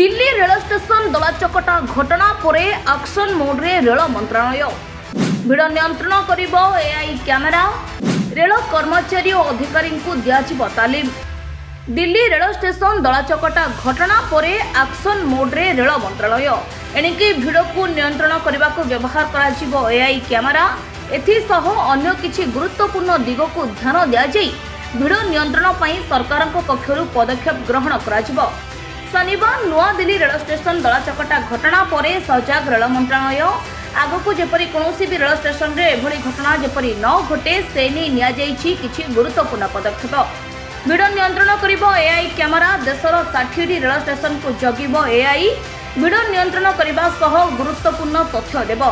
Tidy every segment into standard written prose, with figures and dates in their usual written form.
ଦିଲ୍ଲୀ ରେଳ ଷ୍ଟେସନ ଦଳାଚକଟା ଘଟଣା ପରେ ଆକ୍ସନ ମୋଡରେ ରେଳ ମନ୍ତ୍ରଣାଳୟ। ଭିଡ଼ ନିୟନ୍ତ୍ରଣ କରିବ ଏଆଇ କ୍ୟାମେରା। ରେଳ କର୍ମଚାରୀ ଓ ଅଧିକାରୀଙ୍କୁ ଦିଆଯିବ ତାଲିମ। ଦିଲ୍ଲୀ ରେଳ ଷ୍ଟେସନ ଦଳାଚକଟା ଘଟଣା ପରେ ଆକ୍ସନ ମୋଡରେ ରେଳ ମନ୍ତ୍ରଣାଳୟ। ଏଣିକି ଭିଡ଼କୁ ନିୟନ୍ତ୍ରଣ କରିବାକୁ ବ୍ୟବହାର କରାଯିବ ଏଆଇ କ୍ୟାମେରା। ଏଥିସହ ଅନ୍ୟ କିଛି ଗୁରୁତ୍ୱପୂର୍ଣ୍ଣ ଦିଗକୁ ଧ୍ୟାନ ଦିଆଯାଇ ଭିଡ଼ ନିୟନ୍ତ୍ରଣ ପାଇଁ ସରକାରଙ୍କ ପକ୍ଷରୁ ପଦକ୍ଷେପ ଗ୍ରହଣ କରାଯିବ। ଶନିବାର ନୂଆଦିଲ୍ଲୀ ରେଳ ଷ୍ଟେସନ ଦଳାଚକଟା ଘଟଣା ପରେ ସଜାଗ ରେଳ ମନ୍ତ୍ରଣାଳୟ। ଆଗକୁ ଯେପରି କୌଣସି ବି ରେଳ ଷ୍ଟେସନରେ ଏଭଳି ଘଟଣା ଯେପରି ନ ଘଟେ, ସେ ନେଇ ନିଆଯାଇଛି କିଛି ଗୁରୁତ୍ୱପୂର୍ଣ୍ଣ ପଦକ୍ଷେପ। ଭିଡ଼ ନିୟନ୍ତ୍ରଣ କରିବ ଏଆଇ କ୍ୟାମେରା। ଦେଶର 60ଟି ରେଳ ଷ୍ଟେସନକୁ ଜଗିବ ଏଆଇ। ଭିଡ଼ ନିୟନ୍ତ୍ରଣ କରିବା ସହ ଗୁରୁତ୍ୱପୂର୍ଣ୍ଣ ତଥ୍ୟ ଦେବ।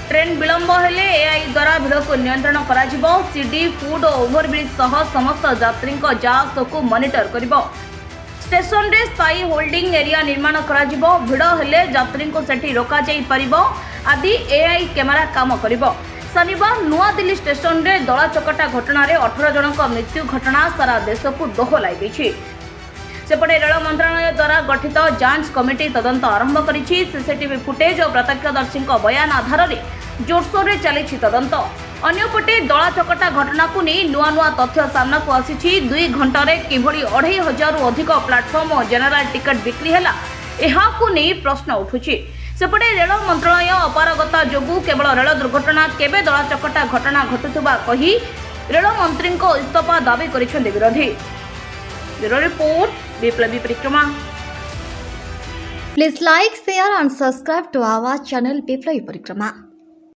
ଟ୍ରେନ୍ ବିଳମ୍ବ ହେଲେ ଏଆଇ ଦ୍ୱାରା ଭିଡ଼କୁ ନିୟନ୍ତ୍ରଣ କରାଯିବ। ସିଡି, ଫୁଟ୍ ଓ ଓଭରବ୍ରିଜ୍ ସହ ସମସ୍ତ ଯାତ୍ରୀଙ୍କ ଯାଆସକୁ ମନିଟର କରିବ। ଷ୍ଟେସନରେ ସ୍ଥାୟୀ ହୋଲ୍ଡିଂ ଏରିଆ ନିର୍ମାଣ କରାଯିବ। ଭିଡ଼ ହେଲେ ଯାତ୍ରୀଙ୍କୁ ସେଠି ରୋକାଯାଇ ପାରିବ ଆଦି ଏଆଇ କ୍ୟାମେରା କାମ କରିବ। ଶନିବାର ନୂଆଦିଲ୍ଲୀ ଷ୍ଟେସନରେ ଦଳାଚକଟା ଘଟଣାରେ 18 ଜଣଙ୍କ ମୃତ୍ୟୁ ଘଟଣା ସାରା ଦେଶକୁ ଦୋହଲାଇ ଦେଇଛି। ସେପଟେ ରେଳ ମନ୍ତ୍ରଣାଳୟ ଦ୍ୱାରା ଗଠିତ ଯାଞ୍ଚ କମିଟି ତଦନ୍ତ ଆରମ୍ଭ କରିଛି। ସିସିଟିଭି ଫୁଟେଜ ଓ ପ୍ରତ୍ୟକ୍ଷଦର୍ଶୀଙ୍କ ବୟାନ ଆଧାରରେ ଜୋରସୋରରେ ଚାଲିଛି ତଦନ୍ତ। ଅନ୍ୟପଟେ ଦଳାଚକଟା ଘଟଣାକୁ ନେଇ ନୂଆ ନୂଆ ତଥ୍ୟ ସାମ୍ନାକୁ ଆସିଛି। 2 ଘଣ୍ଟାରେ କିଭଳି 2500ରୁ ଅଧିକ ପ୍ଲାଟଫର୍ମ ଓ ଜେନେରାଲ ଟିକେଟ୍ ବିକ୍ରି ହେଲା, ଏହାକୁ ନେଇ ପ୍ରଶ୍ନ ଉଠୁଛି। ସେପଟେ ରେଳ ମନ୍ତ୍ରଣାଳୟ ଅପାରଗତା ଯୋଗୁଁ କେବଳ ରେଳ ଦୁର୍ଘଟଣା କେବେ ଦଳାଚକଟା ଘଟଣା ଘଟୁଥିବା କହି ରେଳମନ୍ତ୍ରୀଙ୍କ ଇସ୍ତଫା ଦାବି କରିଛନ୍ତି ବିରୋଧୀ। ବ୍ୟୁରୋ ରିପୋର୍ଟ, ବିପ୍ଳବୀ ପରିକ୍ରମା। Please like, share and subscribe to our channel Biplabi Parikrama.